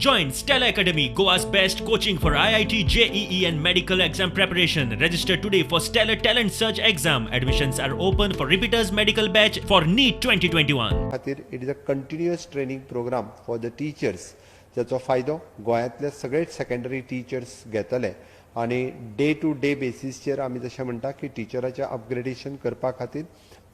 Join Stellar Academy, Goa's best coaching for IIT, JEE, and medical exam preparation. Register today for Stellar Talent Search exam. Admissions are open for repeaters medical batch for NEET 2021. खातीर it is a continuous training program for the teachers, जाचो फायदो गोंयांतले सगळेच secondary teachers घेतले आनी day two day बेसीसचेर आमी जशें म्हणटा की टिचराचें अपग्रेडेशन करपा खातीर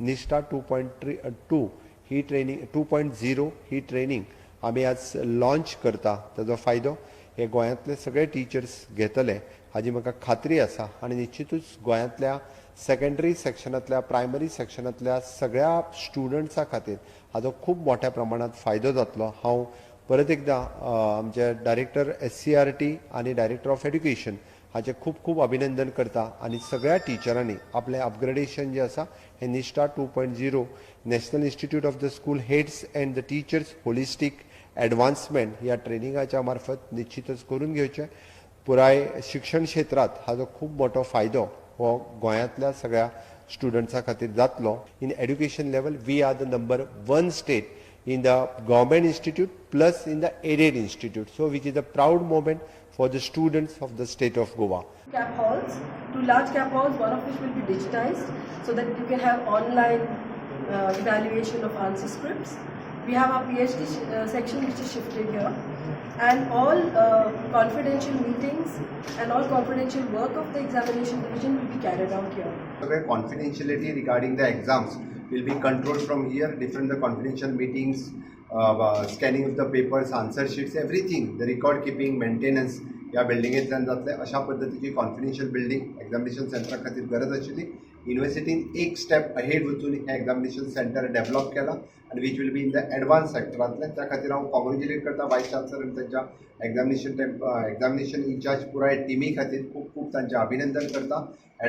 निष्ठा 2.3 2 ही ट्रेनींग, 2.0 ही ट्रेनींग आमी आज लॉन्च करता. ताजो फायदो हे गोंयांतले सगळे टिचर्स घेतले हाजी म्हाका खात्री आसा आनी निश्चितूच गोंयांतल्या सेकंडरी सेक्शनांतल्या, प्रायमरी सेक्शनांतल्या सगळ्या स्टुडंट्सां खातीर हाजो खूब मोठ्या प्रमाणात फायदो जातलो. हांव परत एकदां आमचे डायरेक्टर एससीईआरटी आनी डायरेक्टर ऑफ एड्युकेशन हाचें खूब खूब अभिनंदन करता आनी सगळ्या टिचरांनी आपलें अपग्रेडेशन जें आसा हें निष्ठा 2.0, National Institute of the School Heads and the Teachers Holistic Advancement ह्या ट्रेनिंगाच्या मार्फत निश्चितच करून घेवचें. पुराय शिक्षण क्षेत्रांत हाजो खूब मोठो फायदो हो गोंयांतल्या सगळ्या स्टुडंट्सां खातीर जातलो. In education level, we are the number one state in the government institute plus in the aided institute. So which is a proud moment for the students of the state of Goa. Cap halls, two large cap halls, one of which will be digitized so that you can have online evaluation of answer scripts. We have our PhD section which is shifted here, and all confidential meetings and all confidential work of the examination division will be carried out here. सगळे confidentiality regarding the exams will be controlled from here. Different the confidential meetings, scanning of the papers, answer sheets, everything, the record keeping, maintenance ह्या बिल्डिंगेंतल्यान जातलें. अशा पद्दतीची confidential building examination सेंटरा खातीर गरज आशिल्ली. युनिवर्सिटीन एक step ahead वचून हें एग्जामिनेशन सेंटर डेव्हलप केलां आनी which will be in the advance सेक्टरांतलें. त्या खातीर हांव कॉंग्रेच्युलेट करता वायस चान्सलर आनी तांच्या एग्जामिनेशन इन्चार्ज पुराय टिमी खातीर. खूब खूब तांचें अभिनंदन करता.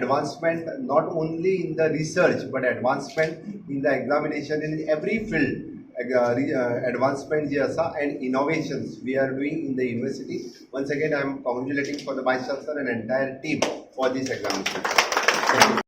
Advancement not only in the research but advancement in the examination, in every field advancement जे आसा and innovations we are doing in the university. Once again, I am congratulating for the Vice Chancellor and entire team for this examination.